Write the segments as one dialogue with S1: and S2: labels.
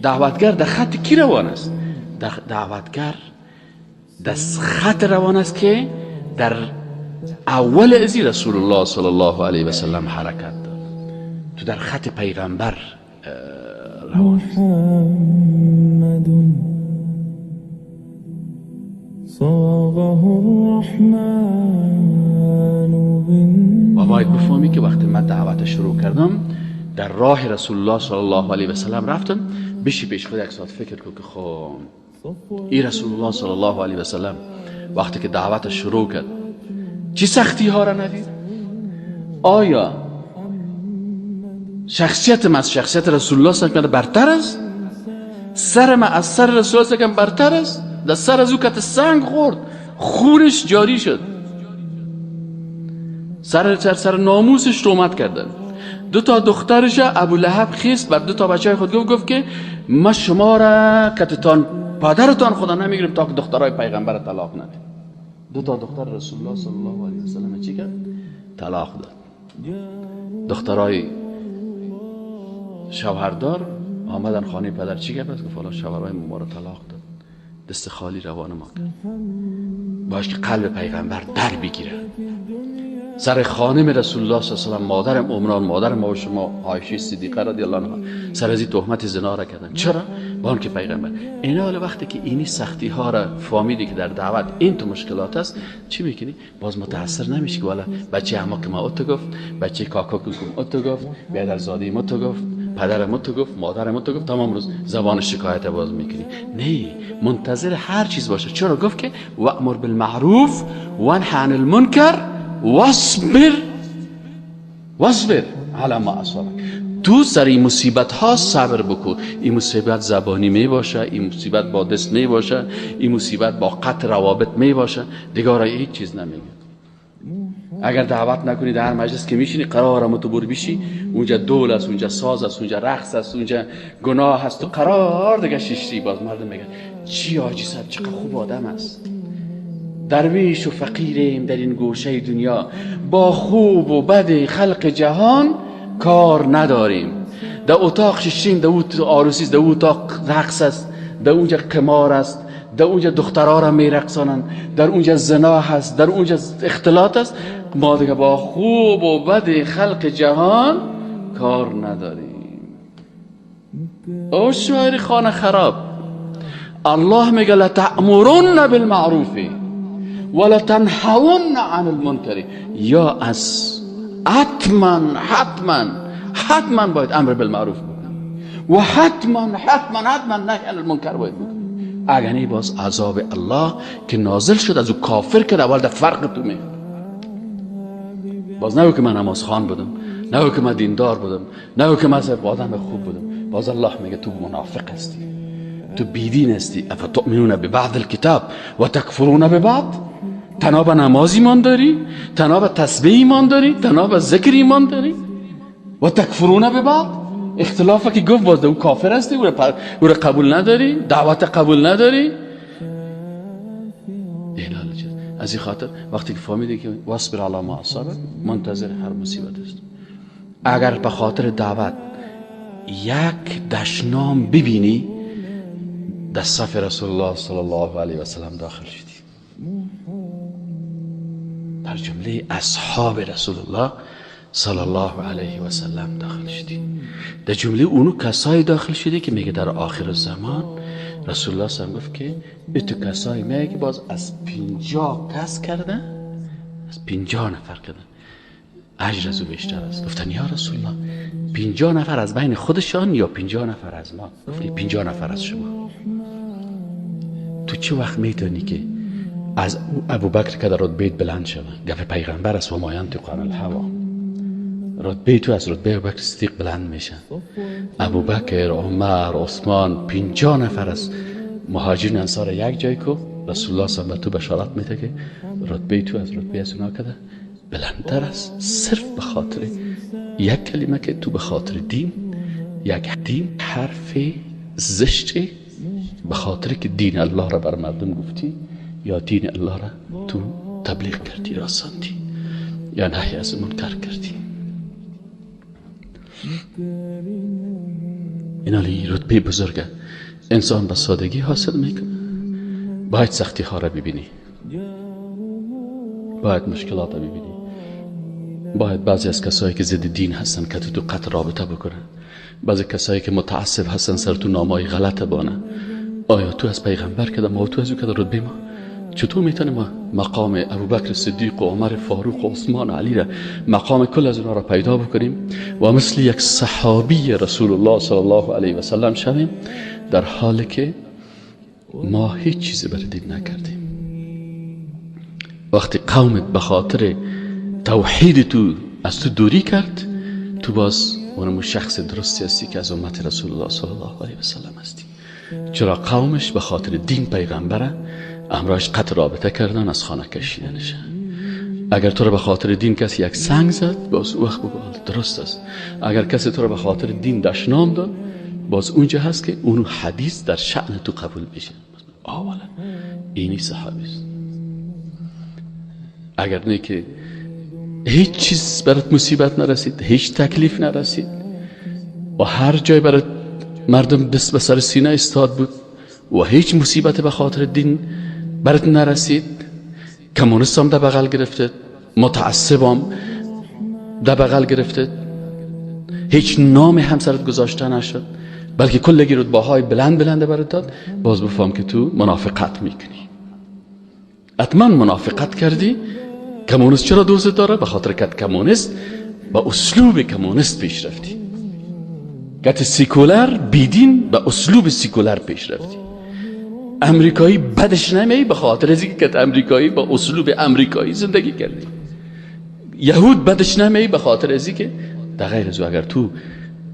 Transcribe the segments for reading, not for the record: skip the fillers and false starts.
S1: دعوتگر در خط کی روان است؟ دعوتگر در خط روان است که در اول ازی رسول الله صلی الله علیه و سلم حرکت داد. تو در خط پیغمبر روان است.
S2: محمد صاغه الرحمن.
S1: و باید بفهمی که وقتی من دعوت شروع کردم در راه رسول الله صلی الله علیه و سلم رفتم، بشی پیش خود یک ساعت فکر کن که خب ای رسول الله صلی الله علیه و سلم وقتی که دعوت شروع کرد چه سختی ها را ندید؟ آیا شخصیت من از شخصیت رسول الله صلی الله علیه و سلم برتر است؟ سر من از سر رسول الله صلی الله علیه و سلم برتر است؟ در سر از او کت سنگ خورد، خونش جاری شد، سر ناموسش تهمت کردن. دو تا دخترش ابو لهب خیست بر دو تا بچه خود گفت که ما شما را کتتان پدرتان خدا نمیگیریم تا که دخترای پیغمبر طلاق نده. دو تا دختر رسول الله صلی الله علیه و سلم چی کرد؟ طلاق داد. دخترای شوهردار آمدن خانه پدر، چی کرد؟ گفت حالا شوهرای ما را طلاق داد، دست خالی روانه ما کرد. باش که قلب پیغمبر در بگیره. سر خانم رسول الله صلی الله علیه و سلم، مادرم عمران، مادر ما و شما عایشه صدیقه رضی الله عنها، سر از این تهمت زنا را کردن. چرا؟ با آن که پیغمبر اینا. حالا وقتی که اینی سختی ها را فهمیدی که در دعوت این تو مشکلات است، چی میکنی؟ باز متاثر نمیشی که والا بچه عمو که ما اوتو گفت، بچه کاکا که اوتو گفت، برادرزاده ما تو گفت، پدرم تو گفت، مادرم تو گفت، تمام روز زبان شکایت باز میکنی. نه، منتظر هر چیز باشه. چرا؟ گفت که وامر بالمعروف وانه عن المنکر واصبر واصبر علی ما اصابک. تو سر این مصیبت ها صبر بکن. این مصیبت زبانی می باشه، این مصیبت با دست می باشه، این مصیبت با قطع روابط می باشه، دیگه را هیچ چیز نمیگه. اگر دعوت نکنی در هر مجلس که میشینی قرارم تو بر بشی، اونجا دول است، اونجا ساز است، اونجا رقص است، اونجا گناه است، تو قرار دیگه شیشتی. باز مردم میگن چی حاجی صاحب چقدر خوب آدم است. درویش و فقیریم در این گوشه دنیا، با خوب و بد خلق جهان کار نداریم. در اتاق ششیم، در عروسی است، در اتاق رقص است، در اونجا قمار است، در اونجا دخترها را میرقصانند، در اونجا زنا هست، در اونجا اختلاط است. ما دیگه با خوب و بد خلق جهان کار نداریم. او شاعر خانه خراب، الله میگه لتأمرن بالمعروف ولتنهون عن المنکر. یا از حتما حتما حتما باید امر بالمعروف بکنی و حتما حتما حتما نهی عن المنکر باید بکنی. اگر نه باز عذاب الله که نازل شد از او کافر که اول در فرق تو میاد. باز نه که من نماز خوان بودم، نه که من دیندار بودم، نه که من آدم خوب بودم. باز الله میگه تو منافق هستی، تو بیدین هستی. افتؤمنون ببعض الکتاب و تکفرون ببعض. تنها به نماز ایمان داری، تنها به تسبیح ایمان داری، تنها به ذکر ایمان داری و تکفرون ببعض. اختلافه که گفت باز او کافر هستی، او را قبول نداری، دعوت قبول نداری. از این خاطر وقتی که فهمیدی که واصبر علی ما اصابک، منتظر هر مصیبت است. اگر به خاطر دعوت یک دشنام ببینی، در صف رسول الله صلی الله علیه و سلم داخل شدی، در جمله اصحاب رسول الله صلی الله علیه و سلم داخل شدی، در جمله اونو کسایی داخل شدی که میگه در آخر زمان رسول الله صلی الله علیه و سلم گفت که اتو کسایی میگه که باز از 50 کس کرده، از 50 نفر کرده، اجر از او بیشتر است. گفتن یا رسول الله 50 نفر از بین خودشان یا 50 نفر از ما؟ گفت 50 نفر از شما. تو چه وقت میتونی که از ابوبکر که در رتبه بلند شود، گفت پیغمبر است و ما ینطق عن الهوا، رتبه تو از رتبه ابوبکر صدیق بلند میشه. ابوبکر، عمر، عثمان، 50 نفر از مهاجرین انصار یک جای کو رسول الله صلی الله علیه و تو بشارت میده که رتبه تو از رتبه از اونا کده بلندتر است، صرف به خاطر یک کلمه که تو به خاطر دین، یک دین حرف زشت، به خاطر که دین الله را بر مردم گفتی یا دین الله را تو تبلیغ کردی، رساندی یا نهی از منکر کردی. اینا رتبه بزرگه انسان به سادگی حاصل میکنه. باید سختی ها را ببینی، باید مشکلات را ببینی، باید بعضی از کسایی که ضد دین هستن که تو قطع رابطه بکنن، بعضی کسایی که متعصب هستن سر تو نامای غلط بانه. آیا تو از پیغمبر کده ما و تو از او کده رتبه ما؟ چطور میتونیم ما مقام ابوبکر صدیق و عمر فاروق و عثمان و علی را، مقام کل از اونها را پیدا بکنیم و مثل یک صحابی رسول الله صلی الله علیه و سلم شویم، در حالی که ما هیچ چیزی برای دین نکردیم؟ وقتی قومت به خاطر توحید تو از تو دوری کرد، تو باز اونمو شخص درستی هستی که از امت رسول الله صلی الله علیه و سلم هستی. چرا قومش به خاطر دین پیغمبره امراش قطع رابطه کردن، از خانه کشیدنشه. اگر تو رو به خاطر دین کسی یک سنگ زد، باز او وقت بگو درست است. اگر کسی تو رو به خاطر دین دشنام داد، باز اونجا هست که اونو حدیث در شأن تو قبول میشه. اولا اینی صحابی است. اگر نه که هیچ چیز برات مصیبت نرسید، هیچ تکلیف نرسید و هر جای برات مردم دست به سر سینه استاد بود و هیچ مصیبت به خاطر دین برات نرسید، کمونیست هم در بغل گرفته، متعصبم در بغل گرفته، هیچ نام هم سرت گذاشته نشد، بلکه کلگی رتبه های بلند بلند برات داد، باز بفهم که تو منافقت میکنی. حتما منافقت کردی. کمونیست چرا دوست داره؟ به خاطر که کمونیست با اسلوب کمونیست پیش رفتی. کت سیکولر بیدین با اسلوب سیکولر پیش رفتی. امریکایی بدش نمی به خاطر از اینکه کت امریکایی با اسلوب امریکایی زندگی کردی. یهود بدش نمی به خاطر از اینکه در غیر از اگر تو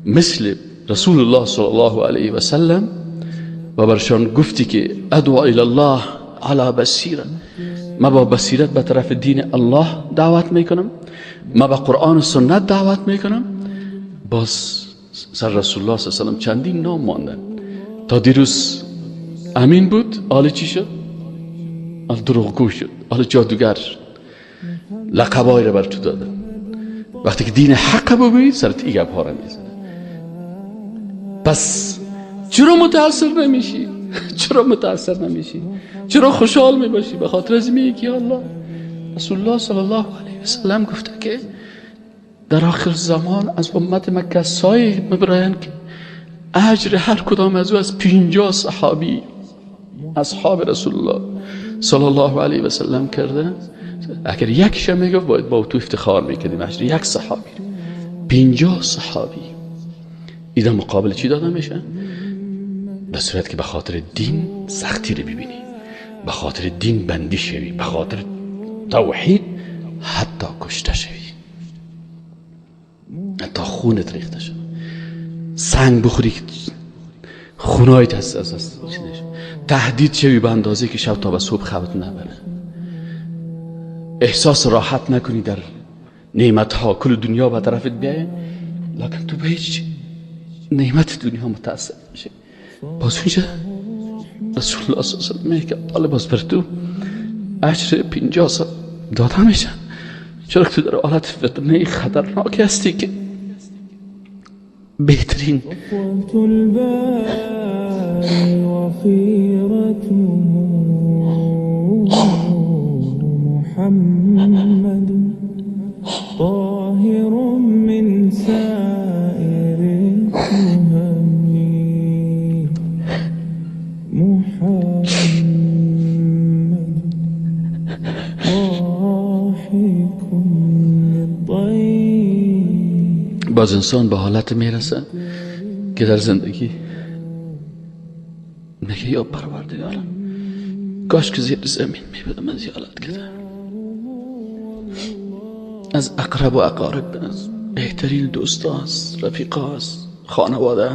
S1: مثل رسول الله صلی الله علیه و سلم و برشان گفتی که ادعو الی الله علی بصیره، ما با بصیرت به طرف دین الله دعوت میکنم، ما با قرآن و سنت دعوت میکنم، باز سر رسول الله صلی الله علیه و سلم چندین نام ماندن. تا دیروز امین بود، حالا چی شد؟ حالا دروغگو شد، حالا جادوگر شد، لقبایی را بر تو دادن. وقتی که دین حق بگویی سرت ای گپ ها را میزنه. پس چرا متاثر نمیشی؟ چرا متاثر نمیشی؟ چرا خوشحال میباشی؟ به خاطر از میگی که الله رسول الله صلی الله علیه و سلم گفته که در آخر زمان از امت ما کسایی میبراین که اجر هر کدام از او از 50 صحابی اصحاب رسول الله صلی الله علیه و سلم کرده. اگر یکیش میگفت باید با تو افتخار میکردیم، اجر یک صحابی، 50 صحابی. ایده مقابل چی داده میشه؟ به صورت که به خاطر دین سختی رو ببینی، به خاطر دین بندی شوی، به خاطر توحید حتی کشته شوی، حتی خونت ریخته شوی، سنگ بخوری خونایت از تهدید شوی به اندازه که شب تا به صبح خوابت نبره، احساس راحت نکنی در نعمتها، کل دنیا به طرفت بیایه، لکن تو به هیچ نعمت دنیا متأثر میشه. باز اونجا رسول الله صلی الله علیه و سلم میگه حالا باز بر تو اجر 50 سال داده میشن، چرا که تو در حالت فتنه خطرناک هستی که بهترین
S2: محمد طاهر من سائر التهم محمد ضاحك للضيف.
S1: باز انسان به حالت میرسه که در زندگی میگه یا پروردگارم کاش که زیر زمین میبودم از حالت کردم، از اقرب و اقارب، از بهترین دوستا، از رفیقا، از خانواده،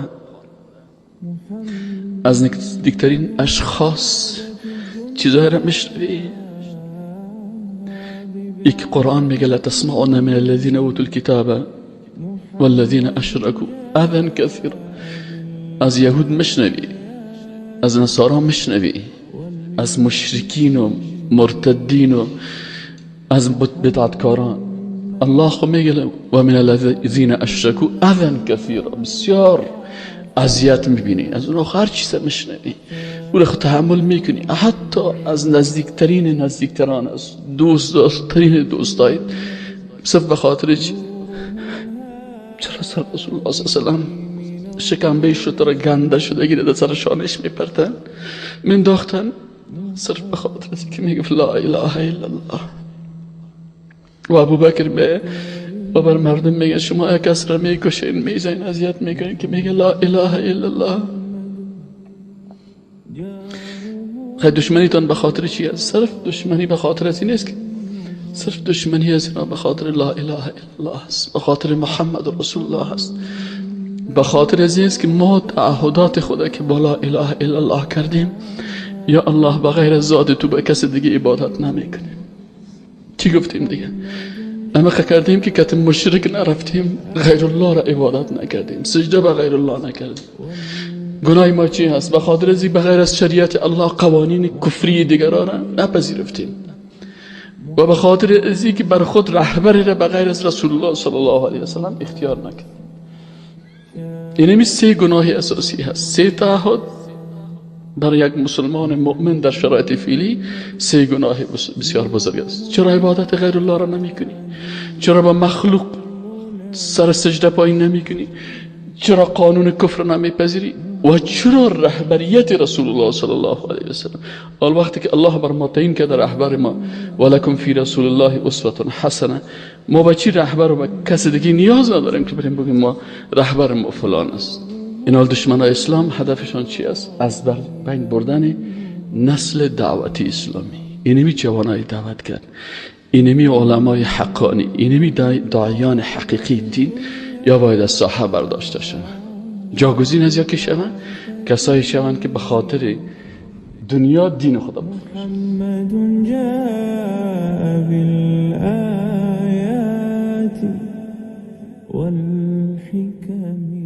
S1: از نزدیکترین اشخاص چیزایی را میشنوی. یک قرآن میگه لتسمعن من الذین اوتوا الکتاب والذین اشرکوا اذى کثیرا. از یهود میشنوی، از نصارا میشنوی، از مشرکین و مرتدین و از بدعتکاران. الله خو میگه و من الذین اشرکوا اذى کثیرا، بسیار اذیت میبینی، از اون هر چیز میشنوی، او را تحمل میکنی، حتی از نزدیکترین نزدیکتران، از دوست ترین دوستایت، صرف به خاطر چی؟ چرا سر رسول الله صلی الله علیه و سلم شکمبه شد را گنده شده گیره در سر شانش میپرتن مینداختن، صرف به خاطر از که میگفت لا اله الا الله. و ابوبکر به و بر مردم میگه شما یک کس را میکشین، میزنین، اذیت میکنین که میگه لا اله الا الله. خیلی دشمنیتان به خاطر چی است؟ صرف دشمنی به خاطر از این است که صرف دشمنی از اینا به خاطر لا اله الا الله است، به خاطر محمد رسول الله است، به خاطر از این است که ما تعهدات خدا که با لا اله الا الله کردیم، یا الله بغیر از ذات تو به کس دیگه عبادت نمیکنیم. چی گفتیم دیگه؟ اما کردیم که کت مشرک نرفتیم، غیر الله را عبادت نکردیم، سجده به غیر الله نکردیم. گناه ما چی هست؟ به خاطر از بغیر از شریعت الله قوانین کفری دیگران را نپذیرفتیم و به خاطر از که بر خود رهبری را بغیر از رسول الله صلی الله علیه و سلم اختیار نکرد. اینمی سه گناه اساسی هست، سه تعهد بر یک مسلمان مؤمن در شرایط فعلی، سه گناه بسیار بزرگ است. چرا عبادت غیر الله را نمی کنی؟ چرا با مخلوق سر سجده پایین نمی کنی؟ چرا قانون کفر نمی پذیری؟ و چرا رهبریت رسول الله صلی الله علیه و سلم؟ آن وقتی که الله بر ما تعیین کرده رهبر ما، ولکم فی رسول الله اسوه حسنه، ما با چی رهبر و با کس دیگه نیاز نداریم که بریم بگیم ما رهبر ما فلان است. این دشمنای اسلام هدفشان چی است؟ از بین بردن نسل دعوتی اسلامی. اینمی جوانای دعوت کرد، اینمی علمای حقانی، اینمی داعیان حقیقی دین یا باید از ساحه برداشته شوند، جاگزین از یکی شوند، کسایی شوند که به خاطر دنیا دین خدا بفروشند.
S2: محمد جاء بالآیات والحکم.